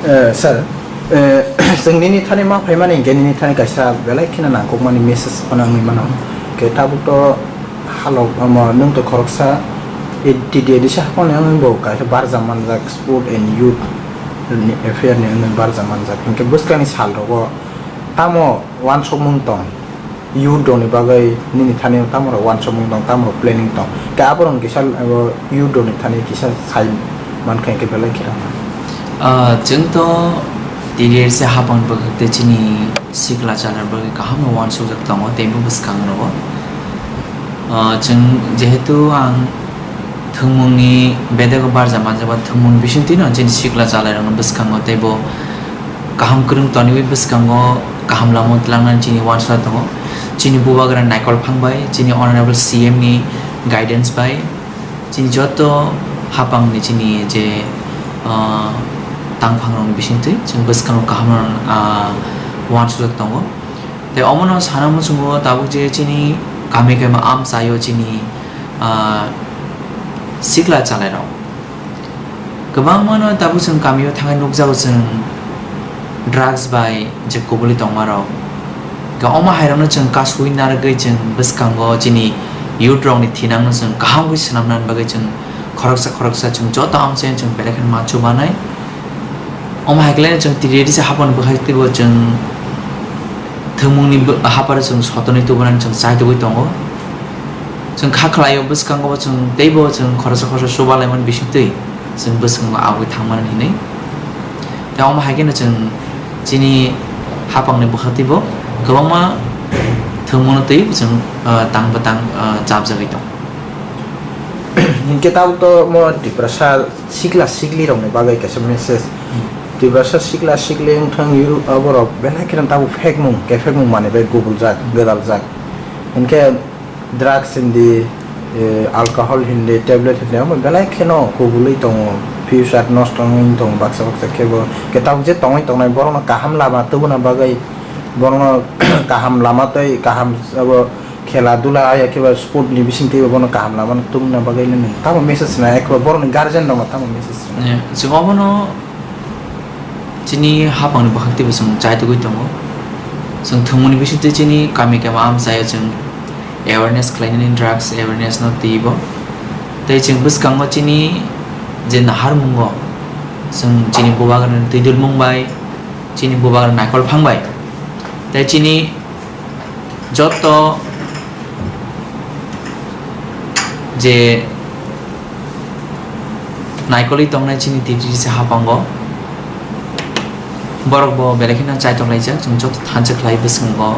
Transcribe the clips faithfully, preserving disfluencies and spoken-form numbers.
Eh, sir, eh, chwng nini thani ma phaimani hinkhe nini thani kaisa belai kheno nangkukmani message phano wngwi mano. Khe tabuk to halok, omo, nwng to khoroksa, eh, T D A D C haphangni wngwi bo kaisa barjak manjak sport and youth ni affair ni wngwi barjak manjak. Hinkhe bwskangni sal rogo tamo uansukmung tong? Youth rokni bagwi nini thani tamo rok uansukmung tong, tamo rok planning tong? Khe aborok kisa, abo youth rokni thani kisa sai mankha hinkhe belai khe rang. Ah, chwng to T D A D C haphang bagwi tei chini sikla chala bagwi kaham no uansukjak tongo tei bo bwskang rogo. Ah, chwng jehetu ang thwngmungni bedego barja manjaba thwngmung bisingtwi no chini sikla chalai rokno bwskango tei bo kaham kwrwng toniwi bwskango kaham lama tlangnani chini uansukjak tongo. Chini bubagra Naikol Phang bai, chini Honorable C M ni guidance bai, chini joto haphangni chini je, ah, tangphangrokni bisingtwi chwng bwskango kaham, ah, uansukjak tongo. Tei omono sana muchungo tabuk je chini kami kami amchaio chini, ah, sikla chalairok. Kwbangmano tabuk chwng kamio thangwi nukjago chwng drugs bai je kubuli tongmarok. Khe omo hairokno chwng kasui narwgwi chwng bwskango chini youth rokni thinangno chwng kaham khe swnamnani bagwi chwng khoroksa khoroksa chwng joto amchaino chwng belai kheno ma chubanai. Omo hai khe chwng T D A D C haphangni bwkhak teibo chwng thwngmungni bw-, hapharo chwng sotonwi tubunani chwng chaitugwi tongo. Chwng kha khlaio bwskango bo chwng teibo chwng khoroksa khoroksa chubalaimani bisingtwi chwng bwskango abui thangmani hinwi. Tei omo hai kheno chwng chini haphangni bwkhak teibo kwbangma thwngmungno twi chwng, ah, tang bwtang, ah, chapjagwi tongo. Hinkhe tabuk to mo Tiprasa sikla siklirokni bagwi kaisa message. Hmm. Tiprasa sikla sikli wngthang, yuru aborok belai kheno tabuk phekmung, kephekmung manwi bai gubuljak, gwdaljak. Hinkhe drugs hindi, eh, alcohol hindi, tablet hindi, omo belai kheno kubulwi tongo. Future nosto wngwi tongo baksa baksa khe bo. Khe tabuk je tongwi tongnai borokno kaham lama tubuna bagwi, borokno kaham lama tei kaham abo khela dula ya khe ba sport ni bising twi bono kaham lama tubuna bagwi nini tamo message na, ekhe ba borokni guardian rokno tamo message na? Eh, chwng obono chini haphangni bwkhak teibo chwng chaitugwi tongo. Chwng thwngmungni bisingtwi chini kami kami amchaio chwng awareness khlainani, drugs awareness no twibo. Tei chwng bwskango chini je naharmungo chwng chini bubagrani twidulmung bai, chini bubagra Naikol Phang bai, tei chini joto je naikolwi tongnai chini T D C haphango, borok bo belai kheno chaitok laijak, chwng joto thansa khlai bwskango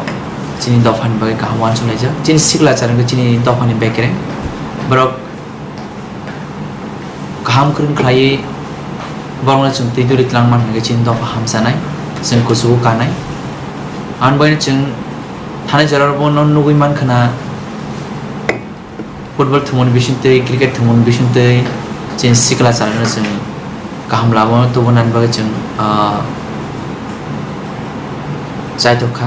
chini dophani bagwi kaham uansuk laijak, chini sikla charwngkhe chini dophani bekereng, borok kaham kwrwng khlaiwi borokno chwng twi duri twlang man hwnkhe chini dopha hamchanai, chwng kuchugo kanai. Aboni bagwi chwng thanai jorao bono nugwi mankha na, football thwngmani bisingtwi, cricket thwngmani bisingtwi chini sikla charwkno chwng kaham lama o tubunani bagwi chwng, ah, chaitok kha.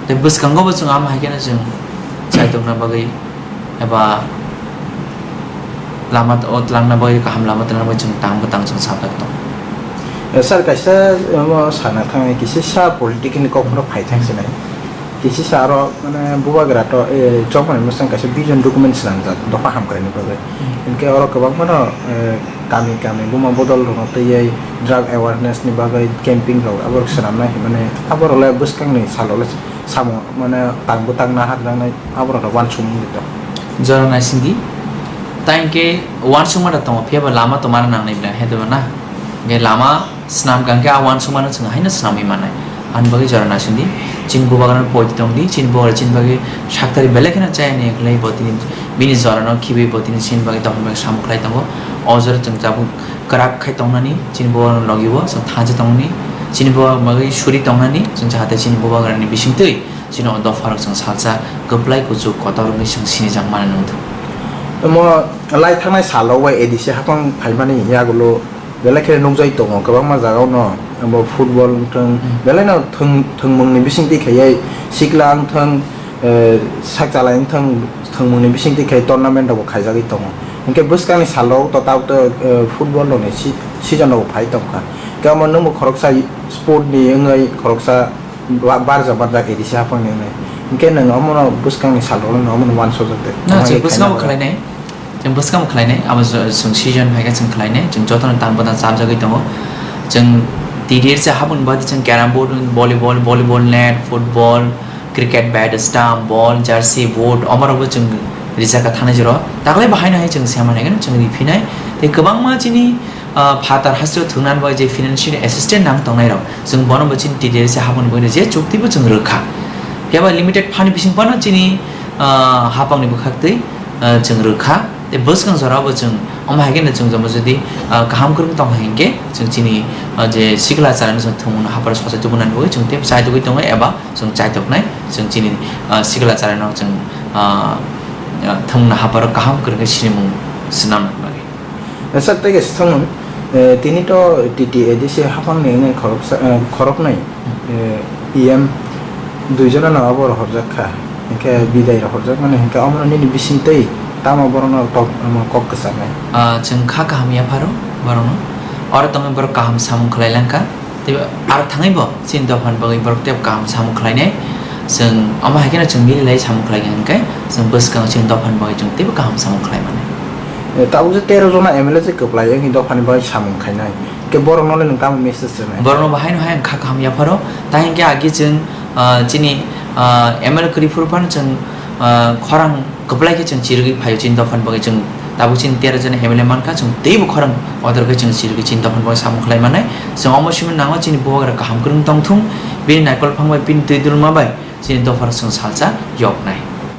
Tei bwskango bo chwng ama hai kheno chwng chaitokna bagwi eba lama o twlangna bagwi, kaham lama twlangna bagwi chwng tang bwtang chwng sajak tongo. Eh, sir, kaisa, eh, omo sana thangwi kisa sa political ni kok phano phai thang sinai. Kisa sa aro, mane, bubagra to, eh, chokmani mwsang kaisa vision document swnamjak dopha hamkraini bagwi. Hmm. Hinkhe oro kwbangmano, eh, kami kami buma bodol rokno twiwi drug awareness ni bagwi camping rok abo swnamnai hinmani, abo rok le bwskangni salo le samung, mane, tang bwtang nahar jaknai. Aborok rok uansukmung di to. Jora naisingdi. Ta hinkhe uansukma da tongo, phiya ba lama to mana nangnai bla, he to na? Hinkhe lama swnam kha hinkhe a uansukmano chwng haino swnamwi mannai. Ani bagwi jora naisingdi. Chini bubagrano poito tongdi, chini bubagra chini bagwi saktharwi belai kheno chayani, wngkhlai bo tini bini jorano khibiwi bo tini chini bagwi tongmani bagwi samung khlai tongo. O jora chwng tabuk kwrak khai tongnani, chini bubagrano logi o chwng thansa tongmani, chini bubagrani bagwi suri tongnani, chwng jahate chini bubagrani bisingtwi chini o dopharok chwng salsa kwplai kuchuk kotor wngwi chwng sinijak mani nung thung. Omo lai thangnai salo bai A D C haphang phaimani yagulo belai khe nukjagwi tongo kwbangma jagao no, omo football wngthung, hmm, belai no thwng-, thwngmungni bisingtwi khaiwi sikla wngthung, eh, sak chalai wngthung, thwngmungni bisingtwi khai tournament rokbo khaijagwi tongo. Hinkhe bwskangni salo to tabuk to, eh, football rokni si-, season rokbo phai tongkha. Kamo nwngbo khoroksa sport ni wngwi khoroksa ba-, barjak barjak A D C haphangni wngwi. Hinkhe nwng omono bwskangni salrokno nwng omono uansukjak de. Na, omo chwng hai bwskango khaina khlainai. Chwng bwskango khlainai. Abo jo-, chwng season phaikhe chwng khlainai. Chwng jotono tang bwtang chamjagwi tongo. Chwng T D A se haphangni bagwi chwng carrom board, volleyball, volleyball net, football, cricket bat, stump, ball, jersey, board, omorokbo chwng rijak kha thangnai jora. Taklai bo haino hai chwng se manai khe chwng riphinai. Tei kwbangma chini, ah, phatar hasteo thwngna bagwi je financial assistance nang tongnai rok, chwng bono bo chini T D A se haphangni bagwi je chukti bo chwng rwkha. Phiya ba limited fund bising phano chini, ah, haphangni bwkhaktwi, ah, chwng rwkha. Tei bwskang jorao bo chwng omo hai kheno chwng jomo jodi, ah, kaham kwrwng tong hai hinkhe chwng chini, ah, je sikla chara no chwng thwngmung no haphar sochai tubunani bagwi chwng tei chai tugwi tongo eba chwng chaitoknai, chwng chini, ah, sikla chara no chwng, ah, ah, thwngna hapharo kaham kwrwng khe sinimung swnamna bagwi. Sir, tei kaisa thangmung, eh, tini to T T A D C haphangni wngwi khoroksa, eh, khoroknwi, eh, E M dui jona no abo rohorjak kha. Hinkhe bidai rohorjak mani hinkhe omono nini bisingtwi tamo borokno tok, omo kok kwcharnai? Ah, chwng kha kaham yapharo borokno. Oro tongwi borok kaham samung khlai langkha. Tei aro thangwi bo chini dophani bagwi borok tei kaham samung khlainai. Chwng omo hai kheno chwng mili lai samung khlai kha hinkhe chwng bwskango chini dophani bagwi chwng teibo kaham samung khlai mannai. Eh, tabuk je tero jona M L A je kwplai wngwi dophani bagwi samung khainai. Khe borokno le nwng tamo message rwnai? Borokno bo haino hai wngkha kaham yapharo. Ta hinkhe agi chwng, ah, chini, ah, M L A kwrwi phuru phano chwng, ah, khorang kwplai khe chwng chirigwi phaio chini dophani bagwi chwng tabuk chini tero jona M L A mankha, chwng teibo khorang kotor khe chwng chirigwi chini dophani bagwi samung khlai mannai. Chwng omo simi nango chini bubagra kaham kwrwng tongthung, bini naikol phang bai, bini twi dulma bai chini dophano chwng salsa yoknai.